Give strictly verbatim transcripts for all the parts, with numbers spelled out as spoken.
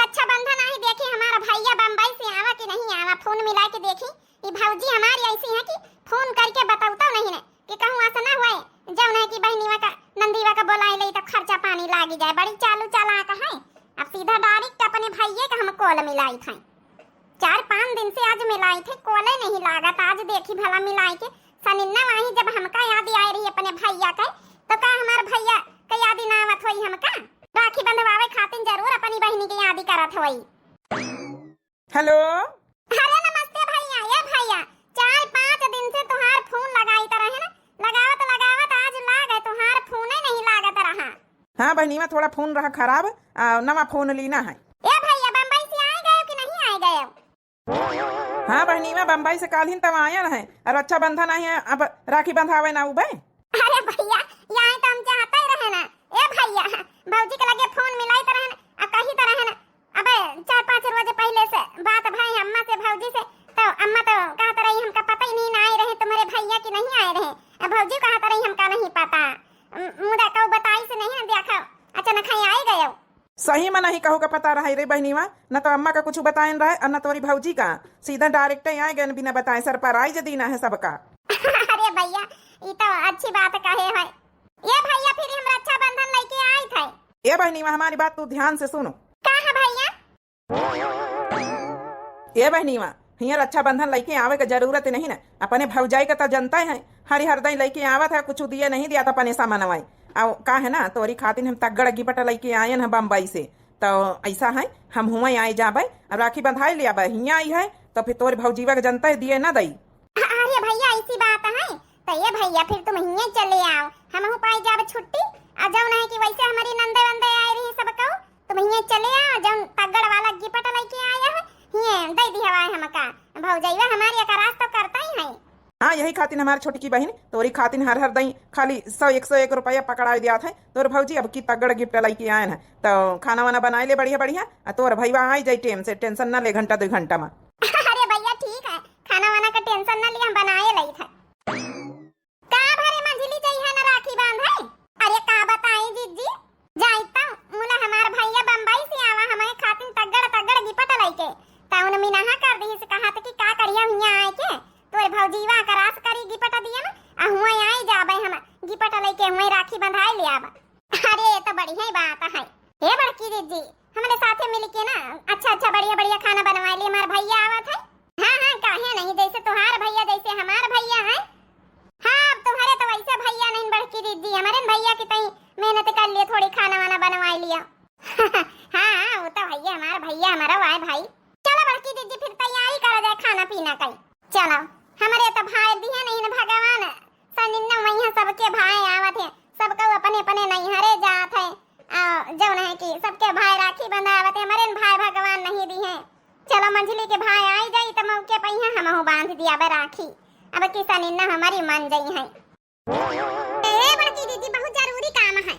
रक्षाबंधन आई, देखी हमारा भैया बम्बई से आवा कि नहीं आवा, फोन मिला के देखी। ई भौजी हमारी ऐसी है कि फोन करके बतौतो नहीं ने कि कहूँ ऐसा ना हुए जौन है कि बहनीवा का नंदीवा का बोलाई ले तो खर्चा पानी लागी जाए। बड़ी चालू चालाक है, अब सीधा डायरेक्ट अपने भैया का हम कॉल मिलाई थे। चार पाँच दिन से आज मिलाई थे, कॉले नहीं लागत। आज देखी भला मिलाई के सनिन्ना वहीं जब हमका याद आए रही अपने भैया के, तो का हमार भैया के याद ना आवत होई हमका? राखी बंधवावे खातिर जरूर अपनी बहनी के याद करत होई। हेलो। अरे नमस्ते भैया। ए भैया, चार पाँच दिन से तुहार फोन लगाइत रहे ना, लगावत लगावत आज लागे तुहार फोने नहीं लागत रहा। हाँ बहनीवा, थोड़ा फोन रहा खराब, आ, नवा फोन लीना है। ए भैया, बम्बई से आए गए कि नहीं आए गए? हाँ बहनीवा, बम्बई से काल्हिन तब आयन है, और रक्षाबंधन आई है, अब राखी बंधावे ना उबे। अरे भैया, यहाँ तो हम चाहते ही रहे ना। ए भैया, भौजी के लगे फोन मिलाइत रहे ना, आ कहित रहे ना, अबे चार पाँच रोज पहले से बात भाई अम्मा से, भौजी से, तो अम्मा तो कहत रही हमका पता ही नहीं ना आए रहे तुम्हारे भैया कि नहीं आए रहे। अब भौजी कहत रही हमका नहीं पता। म-, मुदा कऊ बताई से नहीं ना देखो, अचानक है आए गए। सही में नहीं कहू का पता रहे रे बहनीवा, न तो अम्मा का कुछ बताएन रहे और न तोरी भौजी का। सीधा डायरेक्ट आए गए बिना बताए, सरप्राइज दीना है सबका। अरे भैया, ई तो अच्छी बात कहे है। ए भैया, फिर हम रक्षाबंधन लेके आए थे। ए बहनीवा, हमारी बात तू ध्यान से सुनो। का है भैया? ए बहनीवा, हियाँ रक्षाबंधन लइके आवे के जरूरत नहीं ना। अपने भौजाई के तो जनता है, हरी हरदई लइके आवत है, कुछ दिए नहीं दिया था अपने सामानवा। और का है ना, तोरी खातिर हम तगड़ गिफ्ट लइके आयन है बम्बई से। तो ऐसा है, हम हुआं आए जाबे, अब राखी बंधाई लिया बे, हियाँ आई है, तो फिर तोरी भौजीवा के जनता है, दिए ना दई। अरे भैया, ऐसी बात है, तो ए भैया, फिर तुम हियाँ चले आओ, हमहू पाई जाब छुट्टी। आ जौन है कि वैसे हमारी नंदे वंदे आए रही सब कहू, तुम हियाँ चले आओ, जौन तगड़ वाला गिफ्ट लेके आया है, हियाँ दे दी हवाए हमका। भौजैया हमारी एकरास तो करता ही है। हाँ, यही खातिन हमार छोटकी बहिन तोरी खातिन हर हर दई खाली सौ एक सौ एक रुपया पकड़ाए दियात है। तोर भौजी अब की तगड़ गिफ्ट लेके आयन है, तो खाना वाना बनाए ले बढ़िया बढ़िया, आ तोर भैया आई जाई टेम से, टेंशन ना ले घंटा दो घंटा में। अरे भैया ठीक है, खाना वाना का टेंशन ना ले, हम बनाए लई थे। का भरे मंझली जइहे न राखी बांधे? अरे का बताई जिज्जी, जाई त मुला हमार भैया बम्बई से आवा, हमरे खातिन तगड़ तगड़ गिफ्ट लइके। त उन मिनहा कर दिहिस, कहत कि का करिया हियां आए के, तोर भौजीवा करास करी गिफ्ट दिए में, आ हुआं आई जाबे हम गिफ्ट लइके, हुआं राखी बंधाए ले आब। अरे, ये तो बढ़िया ही बात है। हे बड़की दीदी, हमरे साथे मिलके ना अच्छा अच्छा बढ़िया बढ़िया खाना बनवाए लिए, हमार भैया आवत है। हाँ हाँ, काहे नहीं, जैसे तोहार भैया जैसे हमार भैया है। हाँ, अब तुम्हारे तो वैसे भैया नहीं बड़की दीदी, हमारे न भैया की तई मेहनत कर लिए, थोड़ी खाना वाना बनवाए लिया। हाँ हाँ, वो तो भैया हमारा, भैया हमारा वाह भाई। चलो बड़की दीदी, फिर तैयारी करा जाए खाना पीना का। चलो, हमारे तो भाई दिए नहीं न भगवान, सनिन्ना मैया सबके भाई आवत है, सबका अपने अपने नैहरे जात है। आ, जौन है कि सबके भाई राखी बंधावत है, हमरे न भाई भगवान नहीं दिहे। चलो मंझली के भाई आई जाई त मौके पे ही हमहू बांध दिया बे राखी। अब की सनिन्ना हमारी मन जई है। ए बड़की दीदी, बहुत जरूरी काम है।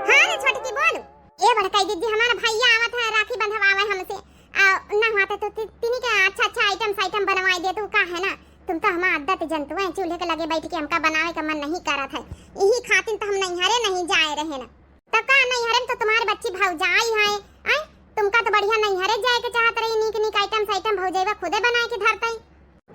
हाँ रे छोटकी, बोलू। ए बड़काई दीदी, हमारा भैया आवत है राखी बंधवावे हमसे। आ, ना हुआ तो, तो ति-, तिनी के अच्छा अच्छा आइटम साइटम बनवाई दे तू, का है ना, तुम तो हमार आदत जनतु है, चूल्हे के लगे बैठ के हमका बनावे का मन नहीं करत है, यही खातिर तो हम नैहरे नहीं जाए रहे ना। तो का नैहरे में तो तुम्हारे बच्ची भौजाई है, आय? तुमका तो बढ़िया नैहरे जाए के चाहत रही, नीक नीक आइटम साइटम भौजैवा खुदे बनाए के धरतई।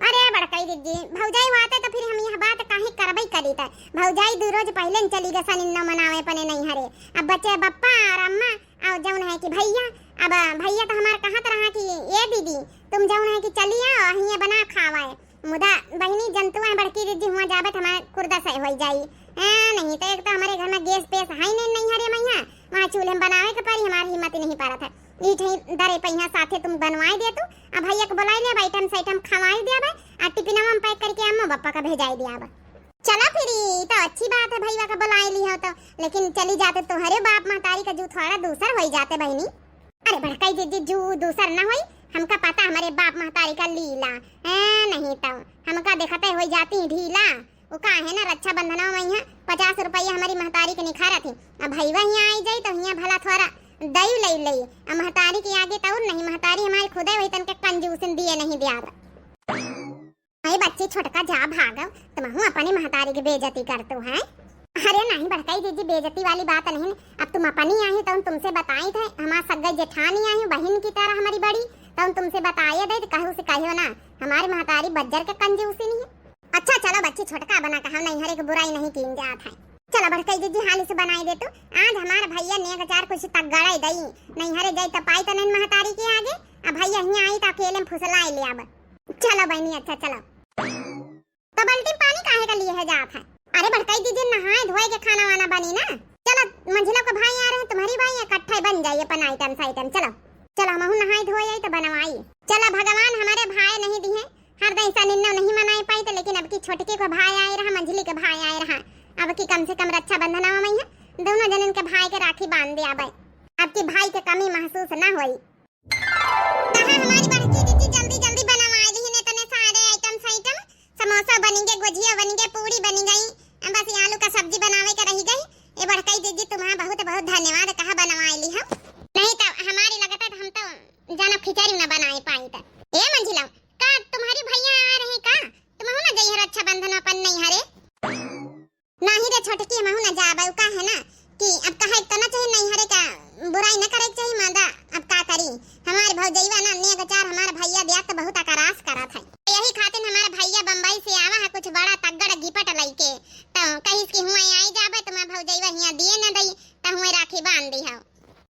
अरे बड़कई दीदी, भौजाई होते तो फिर हम यह बात काहे करबई करी त। भौजाई दू रोज पहले न चली गए सनिन्नो मनावे अपने नैहरे। अब बचे बप्पा और अम्मा और जौन है कि भैया। अब भैया तो हमार कहत रहा कि ए दीदी, तुम जौन है कि चली आओ, हियाँ बना खावाए। मुदा बहिनी जनतु है बड़की दीदी, हुआं जाबे त हमार कुर्दा से होई जाई। ए, नहीं तो एक तो हमारे घर में गैस पेस है नहीं नैहरे में, यहाँ वहाँ चूल्हे में बनावे के पड़ी, हमार हिम्मत ही नहीं पारत है। ई ठई दरे पहिया साथे तुम बनवाए दे तू, अब भैया के बुलाई ले, आइटम साइटम खवाई दे बे, आ टिफिनवा में पैक करके अम्मा बप्पा का भेजाई दिया बे। चला फिर, ई तो अच्छी बात है, भैया का बुलाई ली हो तो, लेकिन चली जाते तोहरे बाप महतारी का जू थोड़ा दूसर होई जाते बहिनी। अरे बड़काई दीदी, जू दूसर ना होई, हमका पता हमारे बाप महतारी का लीला। ए, नहीं तो हमका देखते होई जाती ढीला। वो का है ना, रक्षाबंधनवा में यहाँ पचास रुपया हमारी महतारी के निखारा थी। अब भईवा यहाँ आई जाई तो यहाँ भला थोड़ा दई लई लई। अब महतारी के आगे तो और नहीं, महतारी हमारी खुदे वही तन के कंजूसन दिए नहीं दिया। अरे बच्ची छोटका, जा भागो, तुमहू अपनी महतारी की बेइज्जती करतू है। अरे नहीं बड़कई जीजी, बेइज्जती वाली बात नहीं। अब तुम अपनी आई तो हम तुमसे बताई थे, हमार सग्गई जेठानी आई, बहिन की तरह हमारी बड़ी, तो हम तुमसे बताए दे, तो कहू से कहियो ना, हमारी महतारी बज्जर के कंजूसी नहीं है। अच्छा चलो बच्ची, छोटका बना कहा, नैहरे के बुराई नहीं कीन जात है। चलो बड़कई जीजी, हाली से बनाई दे तू। आज हमार भैया नेग चार कुछ तगड़े दई, नैहरे जाई त पाई त नहीं महतारी के आगे, अब भैया हियाँ आई त अकेले में फुसलाए ले आब। चलो बहनी, अच्छा चलो। तो बाल्टी में पानी काहे का लिए है जात है? अरे बड़कई जीजी, नहाए धोए के खाना वाना बनी ना। चलो, मंझिला के भाई आ रहे हैं, तुम्हारी भाई इकट्ठे बन जाइए अपन आइटम साइटम। चलो चलो, हमहू नहाए धोए आई तो बनवाई। चलो, भगवान हमारे भाई नहीं दिए, हर दई ऐसा निन्नो नहीं मनाए पाई तो, लेकिन अब की छोटकी को भाई आए रहा, मंझली के भाई आए रहा, अब की कम से कम रक्षाबंधन में है, दोनों जनन के भाई के राखी बांध दिया बाई, अब की भाई के कमी महसूस ना होई। कहाँ हमारी बड़की दीदी जल्दी जल्दी बनवाए रही ने, इतने सारे आइटम साइटम, समोसा बनेंगे, गुजिया बनेंगे, पूड़ी बनी गई, बस ये आलू का सब्जी बनावे के रही गई। ये बड़कई दीदी तुम्हारा बहुत बहुत धन्यवाद, कहाँ बनवाए ली हम, नहीं तो हमारी लगता है हम तो जानो खिचड़ी न बनाए पाई तो। ए मंझिला, का तुम्हारी भैया आ रहे का? तुमहू न जइहे रक्षाबंधन अपन नैहरे? नाही रे छोटकी, हमहू न जाबे। उ का है ना कि अब कहे तो ना चाहिए नैहरे का बुराई न करे के चाहिए मादा। अब का करी, हमार भौजैया ना नेग चार हमार भैया दिया तो बहुत अकरास करत है। यही खातिर हमार भैया बम्बई से आवा है कुछ बड़ा तगड़ गिफ्ट लइके, तो कहिस कि हुआ आई जाबे तुम्हार भौजैया हियाँ दिए न दई, तो हुए राखी बांध दी हो।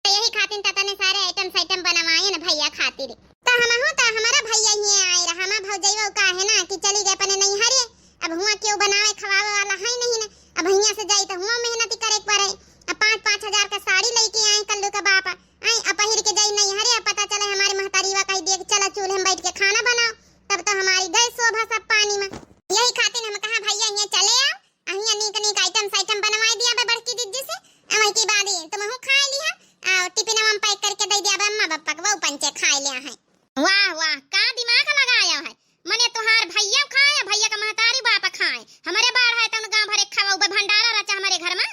तो यही खातिर त तने सारे आइटम साइटम बनवाए न भैया खातिर। तो हमहू तो हमारा भैया ही आए रहा, हमार भौजैया का है ना कि चली गए अपने नैहरे। अब हुआ क्यों बनावे खवावे वाला है नहीं ना। अब हियाँ से जाई तो हुआ मेहनत करे के पड़े। अब पाँच पाँच हजार का साड़ी लेके आए कल्लू का बाप, आई अब पहिर के जाई नैहरे। अब पता चले हमारे महतारीवा कही दिए कि चला चूल्हे में बैठ के खाना बनाओ, तब तो हमारी गए शोभा सब पानी में। यही खातिर हम कहा भैया हियाँ चले आओ, अहिया नीक नीक आइटम साइटम बनवाए दिया बे बड़की दीदी से, अवई की बादी तुमहू खाए लिहा, आ टिफिनवा में पैक करके दे दिया बे अम्मा बप्पा के, वो पंचे खाए लिया है। वाह वाह, का दिमाग लगाया है, मने तोहार भैया खाए, भैया का महतारी बाप खाए, हमारे बाढ़ है तउन गाँव भरे खवाऊ बे भंडारा रचा हमारे घर में।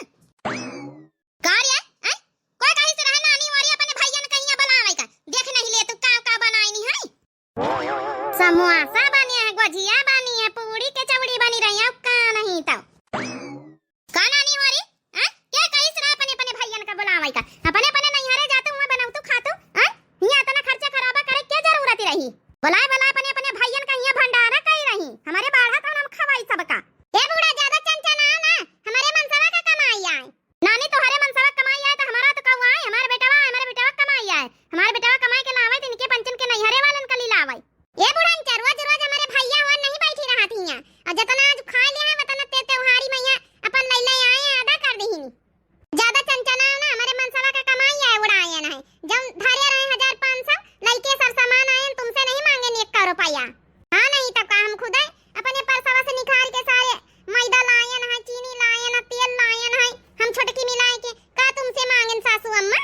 का रे, हैं? कोई कहीं से रहे नानी वारी अपने भैया ने कहीं बुलावे का, देख नहीं ले तू का का बनाई नहीं है। समोसा बनी है, गुजिया बनी है, पूड़ी के चौड़ी बनी रही है, का नहीं तो। का नानी हो रही? हैं? क्या कहिस रहा अपने, अपने भैयन का बुलावे का? अपने, अपने नैहरे जातू हुआ बनावतू खातू, हैं? हियाँ इतना खर्चा खराबा करे क्या जरूरत रही? बुलाए, बुलाए अपने, अपने भैयन का हियाँ भंडारा कई रही। हमारे बाढ़ा तो हम खवाई सबका। ए बूढ़ा, ज्यादा चंचा ना हो ना, हमारे मनसवा का कमाई आए। नानी, तोहरे मनसवा कमाई आए तो हमारा तो कौआ आए, हमारे बेटवा, हमारे बेटवा कमाई आए, हमारे बेटवा कमाई के लावे तो इनके पंचन के नैहरे वालन का ली लावे। ए बुढ़नचा, रोज रोज हमारे भैया हुआ नहीं बैठी रहत हियाँ, और जतना आज खा लिया है वतना ते त्योहारी मैया अपन लैले आए हैं, अदा कर दीहिनी। ज्यादा चंचनाओ ना, हमारे मनसवा का कमाई आए उड़ाए ना है, जौन धरे रहे हजार पाँच सौ, लइके सब सामान आए, तुमसे नहीं मांगे एक का रुपया। हाँ, नहीं तब का हम खुदे अपने परसवा से निकाल के सारे मैदा लायन है, चीनी लायन है, तेल लायन है, हम छोटकी मिलाए के का तुमसे मांगन सासू अम्मा?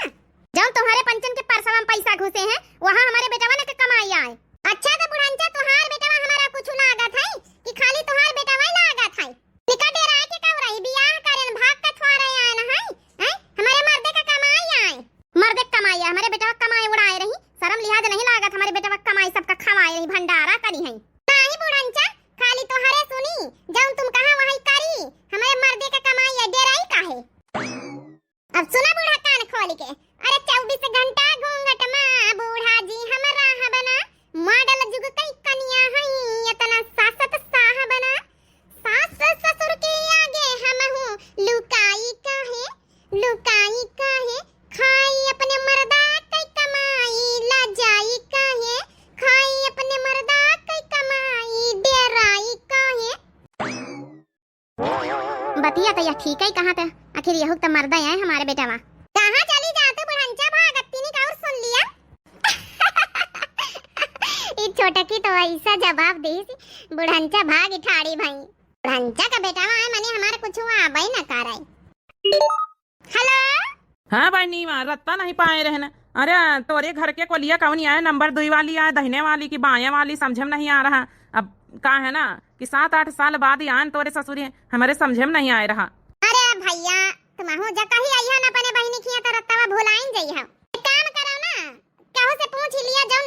जौन तुम्हारे पंचन के परसवा में पैसा घुसे हैं, वहाँ हमारे बेटवा ने के कमाई आए। अच्छा तो बुढ़नचा, तुहार बेटवा हमारा कुछ लागत है कि खाली तुहार बेटवा ही लागत है? निका डेराए के कहू रही, बियाह करेन भाग का थ्वारे आए ना है, हैं? हमारे मर्दे का कमाई आए। मर्दे का कमाई आए, हमारे बेटवा कमाई उड़ाए रही, शर्म लिहाज नहीं लागत, हमारे बेटवा कमाई सबका खवाए रही, भंडारा करी है। नाही बुढ़नचा, खाली तोहरे सुनी, जौन तुम कहा वही करी, हमारे मर्दे का कमाई आए, डेराई काहे? अब सुना बूढ़ा कान खोल के, अरे चउबीस घंटा घूंघट मा बूढ़ा जी हम रहबना, मॉडल जुग कई कनिया हई, इतना सासत साहबना, सास ससुर के आगे हमहू लुकाई काहे, लुकाई काहे, खाई अपने मर्दा कई कमाई, लजाई काहे, खाई अपने मर्दा कई कमाई, डेराई काहे। बतिया त यह ठीक है कहा त, आखिर यहू त मर्दा है हमारे बेटवा। कहाँ चली जातू बुढ़नचा, भागत तीनी का और सुन लिया। ई छोटकी तो ऐसा जवाब दी, बुढ़नचा भाग ठाड़ी भई। बुढ़नचा का बेटवा है मने हमारे कुछ आबे न करे। हेलो। हाँ बहिनी, वहाँ रत्ता नहीं पाए रहन। अरे तोरे घर के कोलिया कौन आए, नंबर दुई वाली आए, दहिने वाली की बाएं वाली, समझे में नहीं आ रहा। अब का है ना कि सात आठ साल बाद ही आन तोरे ससुरी, हमारे समझे में नहीं आए रहा। अरे भैया, तुमहू जा कही अइहा ना अपने बहिनी खिया तो रत्तवा भुलाइन जइहा। एक काम करो ना, केहू से पूछ ही लिया, जौन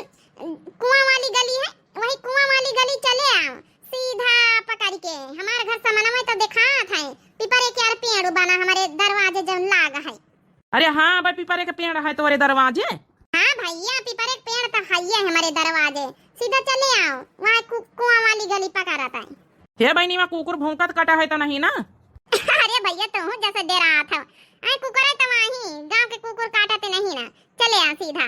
कुआं वाली गली है, वही कुआं वाली गली चले आओ, सीधा पकड़ के। हमारे घर समनवा तो देखात है, पीपर एक यार पेड़ बा। अरे हाँ, बा पीपरे के पेड़ है तोरे दरवाजे। हाँ भइया, पीपरे के पेड़ त हइये हमरे दरवाजे। सीधा चले आओ, वहाँ कु-, कुआं वाली गली पकड़त है। हे बहिनी, वहाँ कुकुर भौंकत कटा है त नहीं ना? अरे भइया, तोहू जैसे डेरात हो। आए कुकुर है त वहीं, गाँव के कुकुर काटत नहीं ना। चले आ सीधा।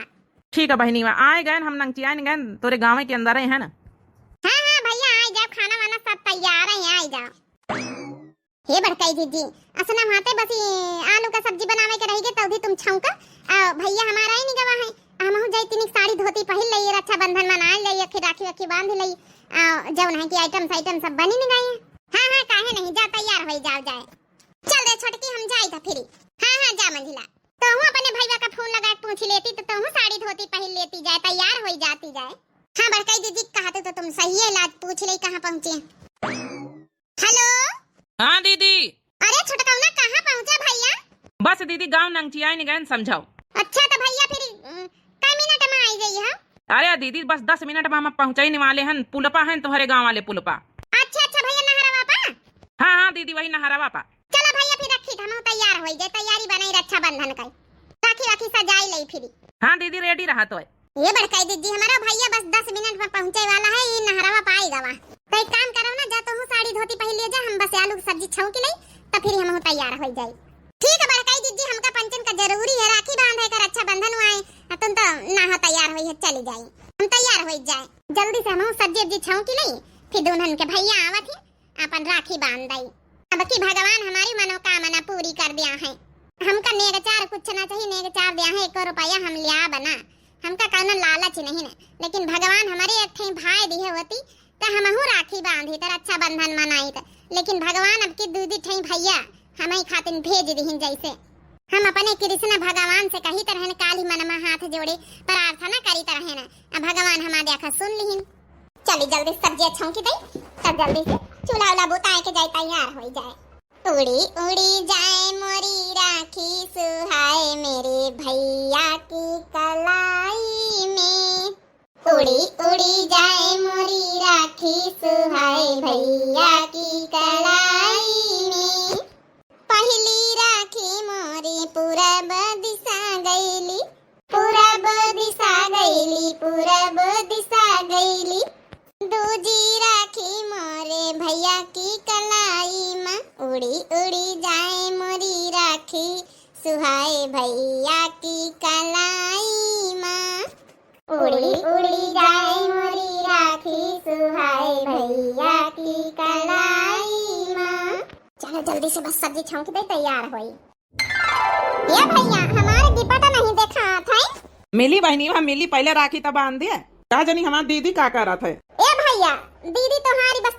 ठीक है बहिनी, वहाँ आए गए, हम नंगचियाइन गए, तोरे गाँव के अंदर है ना। हाँ, हाँ भइया, आए जाओ, खाना वाना सब तैयार है, आए जाओ। हे बड़काई दीदी, असना माते बस ई आलू का सब्जी बनावे के रहि गए, तौधी तुम छौंका। आ, भइया हमार आई नहीं गवा है, हमहू जाई, तनिक साड़ी धोती पहिर लई, रक्षाबंधन मनाए लई, फिर राखी वाखी बांध लई। आ, जौन है कि आइटम साइटम सब बनी नहीं गई है। हाँ, हाँ, काहे नहीं, जा तैयार होई जाओ जाए। चल रे छोटकी, हम जाई था फिरी। हाँ, हाँ, जा मंझिला। तोहू अपने भइया का फोन लगा के पूछ लेती, तो तोहू साड़ी धोती पहिर लेती जाए, तैयार होई जाती जाए। हाँ बड़काई दीदी, कहा तो, तो तुम सही है, लाज पूछ ले कहाँ पहुँचे। हेलो। हाँ दीदी। अरे छोटकौना, कहाँ पहुँचा भइया? बस दीदी, गाँव नंगचियाइन गए, समझाओ। अच्छा तो भइया फिर, उम, कै मिनट में आई जाई हम? अरे दीदी, बस दस मिनट में हम पहुँचाइन वाले हन, पुलपा हन तोहरे गाँव वाले पुलपा। अच्छा, अच्छा भइया, नहरवा पा? हाँ, हाँ दीदी, वही नहरवा पा। चला भइया फिर रखी, हम तैयार होई जाए, तैयारी बनाई रक्षाबंधन का, राखी वाखी सजाई लई फिरी। हाँ दीदी, रेडी रहा तो है। ये बड़काई दीदी, हमारा भइया बस दस मिनट में पहुँचे वाला है, ये नहरवा पाई गवा। तो एक काम करो ना, जा तोहू साड़ी धोती पहिर लिया जा, हम बस आलू की सब्जी छौंकी लई, तो फिर हमहू तैयार होई जाई। ठीक है बड़काई दीदी, हमका पंचन का जरूरी है, राखी बांधे का, रक्षाबंधन हुआ है, आ तुम तो ना हो तैयार होई है, चली जाई, हम तैयार होई जाए। जल्दी से हमहू सब्जी उब्जी छौंकी लई, फिर दुल्हन के भइया आवत है, अपन राखी बांध दई। अब की भगवान हमारी मनोकामना पूरी कर दिया है। हमका नेगचार कुछ ना चाहिए, नेगचार दिया है, एको रुपया हम लिया बना, हमका कौनो लालच नहीं है, लेकिन भगवान हमारे एक ठे भाई दिहे होती, त हमहू राखी बांधी, त रक्षाबंधन मनाई, त लेकिन भगवान अब की दू दू ठे भइया हमारी खातिर भेज दिहिन। जैसे हम अपने कृष्ण भगवान से कही तरहन, काली मनमा हाथ जोड़े प्रार्थना करी तरहन, अब भगवान हमारे देखा सुन लिहिन। चली जल्दी सब्जिया छौंकी दई, तब जल्दी से चूल्हा उल्हा बुताए के जाए, तैयार होई जाए। उड़ी उड़ी जाए मोरी राखी सुहाए मेरे भैया की कलाई में। उड़ी उड़ी जाए मोरी राखी सुहाए भैया की कलाई में। पहली राखी मोरी पूरब दिशा गईली, पूरब दिशा गईली, पूरब दिशा गईली। दूजी राखी मोरे भैया की कलाई मा, उड़ी उड़ी जाए मोरी राखी सुहाए भैया की कलाई मा। उड़ी उड़ी जाए मोरी राखी सुहाए भैया की कलाई मा। चलो जल्दी से बस सब्जी छौंक दे, तैयार होई। ए भैया, हमार गिफ्ट नहीं देखात है। मिली बहिनी, वहाँ मिली, पहले राखी तो बांध दे। का जानी हमार दीदी का करत है। ए भैया, दीदी तोहारी बस